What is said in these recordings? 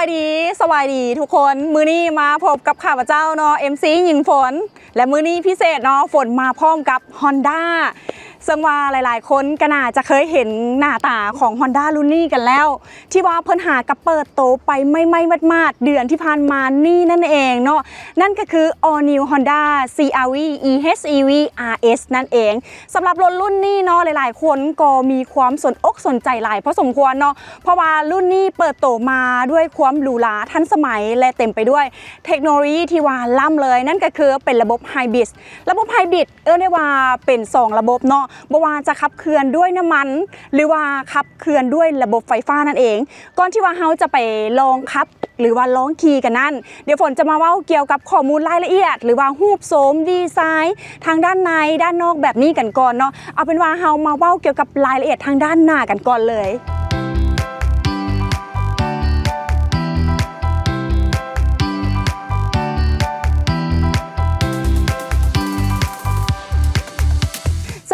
ສະບາຍດີ ສະບາຍດີທຸກຄົນ ມື້ນີ້ມາພົບກັບຂ້າພະເຈົ້າເນາະ ເອັມຊີ ຍິງຝົນ ແລະ ມື້ນີ້ພິເສດເນາະ ຝົນມາພ້ອມກັບ Honda ເຊິ່ງວ່າຫຼາຍໆຄົນກໍໜ້າຈະເຄີຍເຫັນໜ້າຕາຂອງ Honda ລຸ້ນນີ້ກັນແລ້ວ ທີ່ວ່າເພິ່ນຫາກໍເປີດໂຕໄປໃໝ່ໆໝາດໆ ເດືອນທີ່ຜ່ານມານີ້ນັ້ນເອງເນາະ ນັ້ນກໍຄື All New Honda ຊີ ອາຣ໌ ວີ ອີ ເອັກສ໌ ອີ ວີ ອາຣ໌ ເອັສ ນັ້ນເອງ. ສຳລັບລົດລຸ້ນນີ້ເນາະ ຫຼາຍໆຄົນກໍມີຄວາມສົນອົກສົນໃຈຫຼາຍພໍສົມຄວນເນາະ ເພາະວ່າລຸ້ນນີ້ເປີດໂຕມາດ້ວຍຄວາມຫຼູຫຼາທັນສະໄໝ ແລະ ເຕັມໄປດ້ວຍເທັກໂນໂລຢີທີ່ວ່າລ້ຳເລີຍ ນັ້ນກໍຄືເປັນລະບົບໄຮບຣິດ. ລະບົບໄຮບຣິດເອີ້ນໄດ້ວ່າເປັນສອງລະບົບເນາະ ບໍ່ວ່າຈະຂັບເຄື່ອນດ້ວຍນ້ຳມັນ ຫຼືວ່າຂັບເຄື່ອນດ້ວຍລະບົບໄຟຟ້ານັ້ນເອງ. ກ່ອນທີ່ວ່າເຮົາຈະໄປລອງຂັບ ຫຼືວ່າລອງຂີ່ກັນນັ້ນ ດຽວຝົນຈະມາເວົ້າກ່ຽວກັບຂໍ້ມູນລາຍລະອຽດ ຫຼືວ່າຮູບໂສມ ດີໄຊ ທາງດ້ານໃນ ດ້ານນອກແບບນີ້ກັນກ່ອນເນາະ. ເອົາເປັນວ່າເຮົາມາເວົ້າກ່ຽວກັບລາຍລະອຽດທາງດ້ານໜ້າກັນກ່ອນເລີຍ.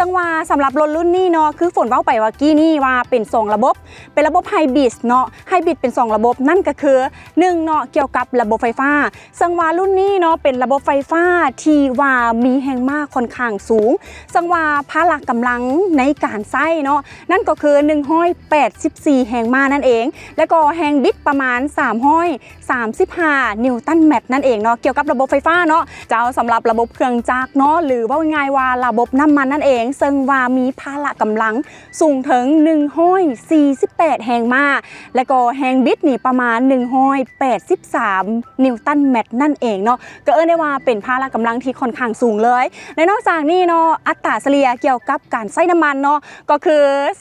ເຊິ່ງວ່າສຳລັບລົດລຸ້ນນີ້ເນາະ ຄືຝົນເວົ້າໄປວ່າກີ້ນີ້ວ່າເປັນສອງລະບົບ ເປັນລະບົບໄຮບຣິດເນາະ ໄຮບຣິດເປັນສອງລະບົບ ນັ້ນກໍຄື ໜຶ່ງເນາະ ກ່ຽວກັບລະບົບໄຟຟ້າ ເຊິ່ງວ່າລຸ້ນນີ້ເນາະ ເປັນລະບົບໄຟຟ້າທີ່ວ່າມີແຮງມ້າຂ້ອນຂ້າງສູງ ເຊິ່ງວ່າພະລະກຳລັງໃນການໃຊ້ເນາະ ນັ້ນກໍຄືໜຶ່ງຮ້ອຍແປດສິບສີ່ແຮງມ້ານັ້ນເອງ ແລ້ວກໍແຮງບິດປະມານສາມຮ້ອຍສາມສິບຫ້ານິວຕັນແມັດນັ້ນເອງເນາະ. ກ່ຽວກັບລະບົບໄຟຟ້າເນາະ ເຈົ້າ ສຳລັບລະບົບເຄື່ອງຈັກເນາະ ຫຼືເວົ້າງ່າຍໆວ່າລະບົບນ້ຳມັນນັ້ນເອງ ເຊິ່ງວ່າມີພະລະກຳລັງ ສູງເຖິງໜຶ່ງຮ້ອຍສີ່ສິບແປດແຮງມ້າ ແລະກໍແຮງບິດນີ້ປະມານໜຶ່ງຮ້ອຍແປດສິບສາມນິວຕັນແມັດນັ້ນເອງເນາະ ກໍເອີ້ນໄດ້ວ່າເປັນພະລະກຳລັງທີ່ຂ້ອນຂ້າງສູງເລີຍ ແລະນອກຈາກນີ້ເນາະ ອັດຕາສະເລ່ຍກ່ຽວກັບການໃຊ້ນ້ຳມັນເນາະ ກໍຄື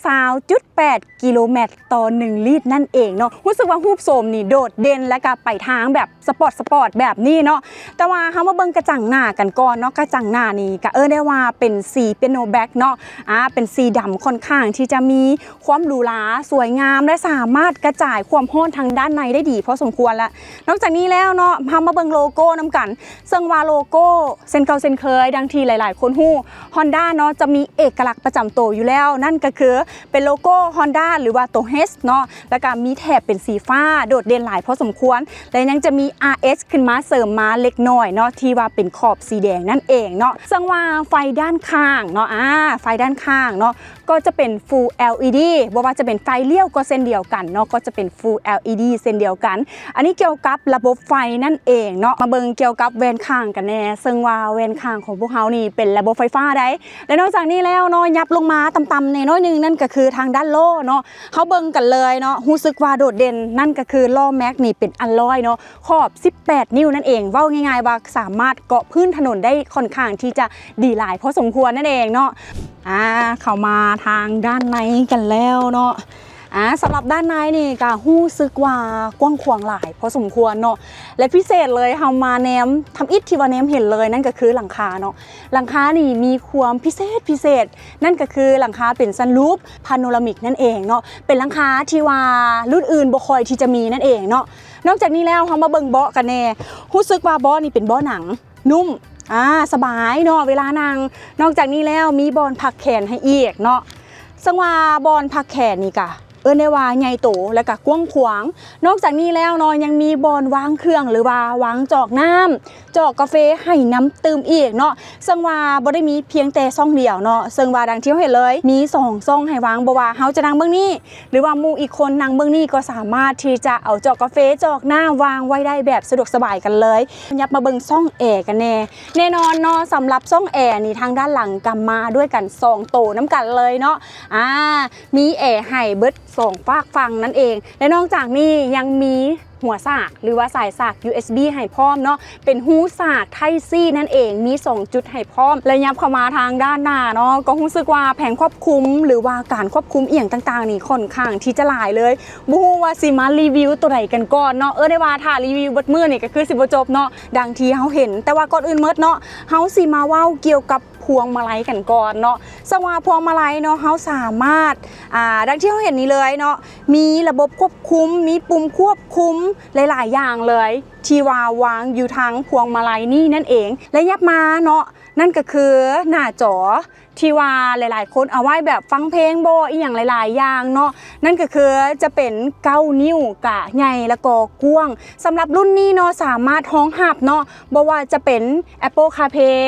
ຊາວຈຸດແປດກິໂລແມັດຕໍ່ໜຶ່ງລິດນັ້ນເອງເນາະ. ຮູ້ສຶກວ່າຮູບໂສມນີ້ໂດດເດັ່ນ ແລະກໍໄປທາງແບບ ສະປອດສະປອດແບບນີ້ເນາະ ແຕ່ວ່າເຮົາມາເບິ່ງກະຈັງໜ້າກັນກ່ອນເນາະ ກະຈັງໜ້ານີ້ກະເອີ້ນໄດ້ວ່າເປັນສີເປຍໂນແບລັກເນາະ ອາ ເປັນສີດຳຂ້ອນຂ້າງທີ່ຈະມີຄວາມຫຼູຫຼາ ສວຍງາມ ແລະ ສາມາດກະຈາຍຄວາມຮ້ອນທາງດ້ານໃນໄດ້ດີພໍສົມຄວນລະ. ນອກຈາກນີ້ແລ້ວເນາະ ເຮົາມາເບິ່ງໂລໂກ້ນຳກັນ ເຊິ່ງວ່າໂລໂກ້ເຊັ່ນເກົ່າເຊັ່ນເຄີຍ ດັ່ງທີ່ຫຼາຍໆຄົນຮູ້ Honda ເນາະ ຈະມີເອກະລັກປະຈຳໂຕຢູ່ແລ້ວ ນັ້ນກະຄືເປັນໂລໂກ້ Honda ຫຼືວ່າໂຕ H ເນາະ ແລ້ວກະມີແຖບເປັນສີຟ້າໂດດເດັ່ນຫຼາຍພໍສົມຄວນ ແລະ ຍັງຈະມີ ອາ ເອັສ ຂຶ້ນມາເສີມມາເລັກນ້ອຍເນາະ ທີ່ວ່າເປັນຂອບສີແດງນັ້ນເອງເນາະ. ເຊິ່ງວ່າໄຟດ້ານຂ້າງເນາະ ອາ ໄຟດ້ານຂ້າງເນາະ ກໍຈະເປັນ Full ແອລ ອີ ດີ ບໍ່ວ່າຈະເປັນໄຟລ້ຽວກໍເຊັ່ນດຽວກັນເນາະ ກໍຈະເປັນ Full ແອລ ອີ ດີ ເຊັ່ນດຽວກັນ. ອັນນີ້ກ່ຽວກັບລະບົບໄຟນັ້ນເອງເນາະ. ມາເບິ່ງກ່ຽວກັບແວ່ນຂ້າງກັນແດ່ ເຊິ່ງວ່າແວ່ນຂ້າງຂອງພວກເຮົານີ້ເປັນລະບົບໄຟຟ້າໃດ໋ ແລະ ນອກຈາກນີ້ແລ້ວເນາະ ຫຍັບລົງມາຕ່ຳໆແດ່ໜ້ອຍໜຶ່ງ ນັ້ນກໍຄືທາງດ້ານລໍ້ເນາະ ເຮົາເບິ່ງກັນເລີຍເນາະ ຮູ້ສຶກວ່າໂດດເດັ່ນ ນັ້ນກໍຄືລໍ້ແມັກນີ້ເປັນອາລອຍເນາະ ຂອບສິບແປດນິ້ວນັ້ນເອງ ເວົ້າງ່າຍໆວ່າສາມາດເກາະພື້ນຖະໜົນໄດ້ຂ້ອນຂ້າງທີ່ຈະດີຫຼາຍພໍສົມຄວນນັ້ນເອງເນາະ. ອາ ເຂົ້າມາທາງດ້ານໃນກັນແລ້ວເນາະ ອາ ສຳລັບດ້ານໃນນີ້ກະຮູ້ສຶກວ່າກວ້າງຂວາງຫຼາຍພໍສົມຄວນເນາະ ແລະ ພິເສດເລີຍ ເຮົາມາແນມ ທຳອິດທີ່ວ່າແນມເຫັນເລີຍ ນັ້ນກໍຄືຫຼັງຄາເນາະ ຫຼັງຄານີ້ມີຄວາມພິເສດພິເສດ ນັ້ນກໍຄືຫຼັງຄາເປັນ sunroof panoramic ນັ້ນເອງເນາະ ເປັນຫຼັງຄາທີ່ວ່າລຸ້ນອື່ນບໍ່ຄ່ອຍທີ່ຈະມີນັ້ນເອງເນາະ. ນອກຈາກນີ້ແລ້ວ ເຮົາມາເບິ່ງເບາະກັນແດ່ ຮູ້ສຶກວ່າເບາະນີ້ເປັນເບາະໜັງ ນຸ້ມ ອາ ສະບາຍເນາະເວລານັ່ງ. ນອກຈາກນີ້ແລ້ວ ມີບ່ອນພັກແຂນໃຫ້ອີກເນາະ ເຊິ່ງວ່າບ່ອນພັກແຂນນີ້ກະເອີ້ນໄດ້ວ່າໃຫຍ່ໂຕ ແລະ ກະກວ້າງຂວາງ. ນອກຈາກນີ້ແລ້ວເນາະ ຍັງມີບ່ອນວາງເຄື່ອງ ຫຼືວ່າວາງຈອກນ້ຳ ຈອກກາເຟໃຫ້ນຳຕື່ມອີກເນາະ ເຊິ່ງວ່າບໍ່ໄດ້ມີພຽງແຕ່ຊ່ອງດຽວເນາະ ເຊິ່ງວ່າດັ່ງທີ່ເຮົາເຫັນເລີຍ ມີສອງຊ່ອງໃຫ້ວາງ ບໍ່ວ່າເຮົາຈະນັ່ງເບື້ອງນີ້ ຫຼືວ່າໝູ່ອີກຄົນນັ່ງເບື້ອງນີ້ ກໍສາມາດທີ່ຈະເອົາຈອກກາເຟ ຈອກນ້ຳວາງໄວ້ໄດ້ແບບສະດວກສະບາຍກັນເລີຍ. ຫຍັບມາເບິ່ງຊ່ອງແອກັນແດ່ ແນ່ນອນເນາະ ສຳລັບຊ່ອງແອນີ້ ທາງດ້ານຫຼັງກະມາດ້ວຍກັນສອງໂຕນຳກັນເລີຍເນາະ ອາ ມີແອໃຫ້ເບິດສອງຟາກຝັ່ງນັ້ນເອງ ແລະ ນອກຈາກນີ້ຍັງມີຫົວສາກ ຫຼືວ່າສາຍສາກ ຢູເອັສບີ ໃຫ້ພ້ອມເນາະ ເປັນຮູສາກ Type C ນັ້ນເອງ ມີສອງຈຸດໃຫ້ພ້ອມ. ແລະ ຫຍັບເຂົ້າມາທາງດ້ານໜ້າເນາະ ກໍຮູ້ສຶກວ່າແຜງຄວບຄຸມ ຫຼືວ່າການຄວບຄຸມອີ່ຫຍັງຕ່າງໆນີ້ຂ້ອນຂ້າງທີ່ຈະຫຼາຍເລີຍ ບໍ່ຮູ້ວ່າຊິມາຣີວິວໂຕໃດກັນກ່ອນເນາະ ເອີ້ນໄດ້ວ່າຖ້າຣີວິວເບິດມື້ນີ້ກໍຄືຊິບໍ່ຈົບເນາະ ດັ່ງທີ່ເຮົາເຫັນ. ແຕ່ວ່າກ່ອນອື່ນໝົດເນາະ ເຮົາຊິມາເວົ້າກ່ຽວກັບພວງມາໄລກັນກ່ອນເນາະ ເຊິ່ງວ່າພວງມາໄລເນາະ ເຮົາສາມາດ ອາ ດັ່ງທີ່ເຮົາເຫັນນີ້ເລີຍເນາະ ມີລະບົບຄວບຄຸມ ມີປຸ່ມຄວບຄຸມຫຼາຍໆຢ່າງເລີຍ ທີ່ວ່າວາງຢູ່ທາງພວງມາໄລນີ້ນັ້ນເອງ. ແລະ ຫຍັບມາເນາະ ນັ້ນກໍຄືໜ້າຈໍ ທີ່ວ່າຫຼາຍໆຄົນເອົາໄວ້ແບບຟັງເພງບໍ ອີ່ຫຍັງຫຼາຍໆຢ່າງເນາະ, ນັ້ນກໍຄືຈະເປັນເກົ້ານິ້ວ ກະໃຫຍ່ແລ້ວກໍກວ້າງ. ສຳລັບລຸ້ນນີ້ເນາະ ສາມາດຮອງຮັບເນາະ ບໍ່ວ່າຈະເປັນ Apple CarPlay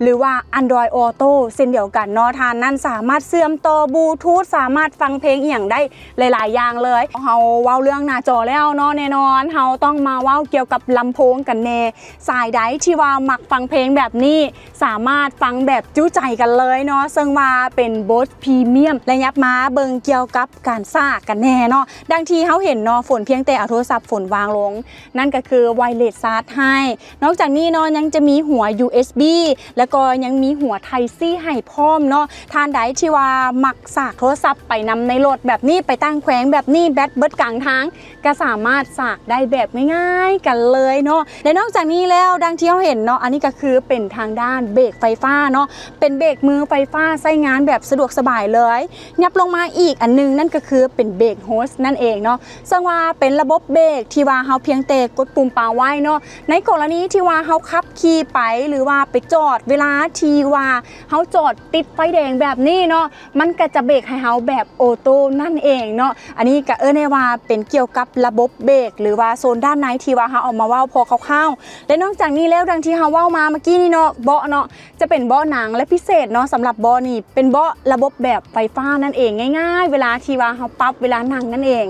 ຫຼືວ່າ Android Auto ເຊັ່ນດຽວກັນເນາະ. ທ່ານນັ້ນສາມາດເຊື່ອມຕໍ່ບລູທູດ ສາມາດຟັງເພງອີ່ຫຍັງໄດ້ຫຼາຍໆຢ່າງເລີຍ. ເຮົາເວົ້າເລື່ອງໜ້າຈໍແລ້ວເນາະ ແນ່ນອນເຮົາຕ້ອງມາເວົ້າກ່ຽວກັບລຳໂພງກັນແດ່. ສາຍໃດທີ່ວ່າມັກຟັງເພງແບບນີ້ ສາມາດຟັງແບບຈຸໃຈກັນເລີຍເນາະ ເຊິ່ງວ່າເປັນ Bose Premium. ແລະ ຫຍັບມາເບິ່ງກ່ຽວກັບການສາກກັນແດ່ເນາະ. ດັ່ງທີ່ເຮົາເຫັນເນາະ ຝົນພຽງແຕ່ເອົາໂທລະສັບຝົນວາງລົງ ນັ້ນກໍຄືໄວເລັສຊາດໃຫ້. ນອກຈາກນີ້ເນາະ ຍັງຈະມີຫົວ ຢູເອັສບີ ແລ້ວກໍຍັງມີຫົວ Type-C ໃຫ້ພ້ອມເນາະ. ທ່ານໃດທີ່ວ່າມັກສາກໂທລະສັບໄປນຳໃນລົດແບບນີ້ ໄປຕ່າງແຂວງແບບນີ້ ແບັດເບິດກາງທາງ ກໍສາມາດສາກໄດ້ແບບງ່າຍໆກັນເລີຍເນາະ. ແລະ ນອກຈາກນີ້ແລ້ວ ດັ່ງທີ່ເຮົາເຫັນເນາະ ອັນນີ້ກໍຄືເປັນທາງດ້ານເບຣກໄຟຟ້າເນາະ ເປັນເບຣກມືໄຟຟ້າ ໃຊ້ງານແບບສະດວກສະບາຍເລີຍ. ຫຍັບລົງມາອີກອັນໜຶ່ງ ນັ້ນກໍຄືເປັນເບຣກໂຮສນັ້ນເອງເນາະ ເຊິ່ງວ່າເປັນລະບົບເບຣກທີ່ວ່າເຮົາພຽງແຕ່ກົດປຸ່ມປາໄວ້ເນາະ. ໃນກໍລະນີທີ່ວ່າເຮົາຂັບຂີ່ໄປ ຫຼືວ່າໄປຈອດ ເວລາທີ່ວ່າເຮົາຈອດຕິດໄຟແດງແບບນີ້ເນາະ ມັນກໍຈະເບຣກໃຫ້ເຮົາແບບໂອໂຕນັ້ນເອງເນາະ. ອັນນີ້ກໍເອີ້ນໄດ້ວ່າເປັນກ່ຽວກັບລະບົບເບຣກ ຫຼືວ່າໂຊນດ້ານໃນທີ່ວ່າເຮົາເອົາມາເວົ້າພໍຄ່າວໆ. ແລະ ນອກຈາກນີ້ແລ້ວ ດັ່ງທີ່ເຮົາເວົ້າມາເມື່ອກີ້ນີ້ເນາະ ເບາະເນາະ ຈະເປັນເບາະໜັງ ແລະ ພິເສດເນາະ ສຳລັບເບາະນີ້ເປັນເບາະລະບົບແບບໄຟຟ້ານັ້ນເອງ ງ່າຍໆ ເວລາທີ່ວ່າເຮົາປັບເວລານັ່ງນັ້ນເອງ.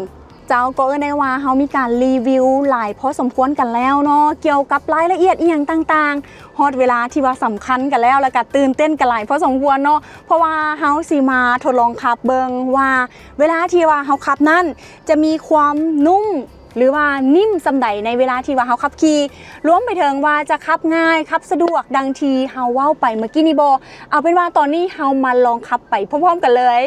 ເຈົ້າ ກໍເອີ້ນໄດ້ວ່າເຮົາມີການຣີວິວຫຼາຍພໍສົມຄວນກັນແລ້ວເນາະ ກ່ຽວກັບລາຍລະອຽດອີ່ຫຍັງຕ່າງໆ. ຮອດເວລາທີ່ວ່າສຳຄັນກັນແລ້ວ ແລ້ວກໍຕື່ນເຕັ້ນກັນຫຼາຍພໍສົມຄວນເນາະ ເພາະວ່າເຮົາຊິມາທົດລອງຂັບເບິ່ງວ່າ ເວລາທີ່ວ່າເຮົາຂັບນັ້ນ ຈະມີຄວາມນຸ້ມ ຫຼືວ່ານິ້ມສ່ຳໃດໃນເວລາທີ່ວ່າເຮົາຂັບຂີ່ ລວມໄປເຖິງວ່າຈະຂັບງ່າຍ ຂັບສະດວກດັ່ງທີ່ເຮົາເວົ້າໄປເມື່ອກີ້ນີ້ບໍ. ເອົາເປັນວ່າຕອນນີ້ເຮົາມາລອງຂັບໄປພ້ອມໆກັນເລີຍ.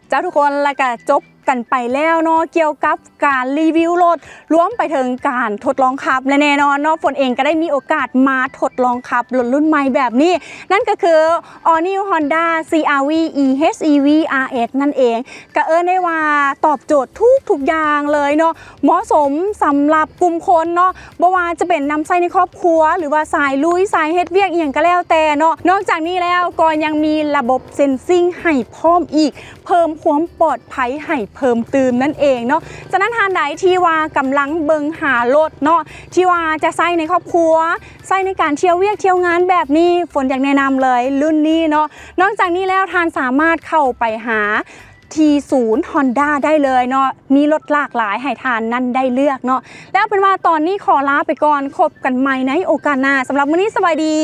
ເຈົ້າ ທຸກຄົນ ແລ້ວກະຈົບກັນໄປແລ້ວເນາະ ກ່ຽວກັບການຣີວິວລົດ ລວມໄປເຖິງການທົດລອງຂັບ ແລະ ແນ່ນອນເນາະ ຝົນເອງກໍໄດ້ມີໂອກາດມາທົດລອງຂັບລົດລຸ້ນໃໝ່ແບບນີ້ ນັ້ນກໍຄື All New Honda ຊີ ອາ ວີ ອີ ເອັກສ໌ ອີ ວີ ອາ ເອັກສ໌ ນັ້ນເອງ. ກະເອີ້ນໄດ້ວ່າຕອບໂຈດທຸກໆຢ່າງເລີຍເນາະ ເໝາະສົມສຳລັບກຸ່ມຄົນເນາະ ບໍ່ວ່າຈະເປັນນຳໃຊ້ໃນຄອບຄົວ ຫຼືວ່າສາຍລຸຍ ສາຍເຮັດວຽກອີ່ຫຍັງກໍແລ້ວແຕ່ເນາະ. ນອກຈາກນີ້ແລ້ວກໍຍັງມີລະບົບເຊັນຊິງໃຫ້ພ້ອມອີກ ເພີ່ມຄວາມປອດໄພໃຫ້ເພີ່ມຕື່ມນັ້ນເອງເນາະ. ສະນັ້ນທ່ານໃດທີ່ວ່າກຳລັງເບິ່ງຫາລົດເນາະ ທີ່ວ່າຈະໃຊ້ໃນຄອບຄົວ ໃຊ້ໃນການທ່ຽວວຽກທ່ຽວງານແບບນີ້ ຝົນຢາກແນະນຳເລີຍລຸ້ນນີ້ເນາະ. ນອກຈາກນີ້ແລ້ວທ່ານສາມາດເຂົ້າໄປຫາ ທີ່ສູນ Honda ໄດ້ເລີຍເນາະ ມີລົດຫຼາກຫຼາຍໃຫ້ທ່ານນັ້ນໄດ້ເລືອກເນາະ. ແລ້ວເປັນວ່າຕອນນີ້ຂໍລາໄປກ່ອນ ພົບກັນໃໝ່ໃນໂອກາດໜ້າ. ສຳລັບມື້ນີ້ສະບາຍດີ.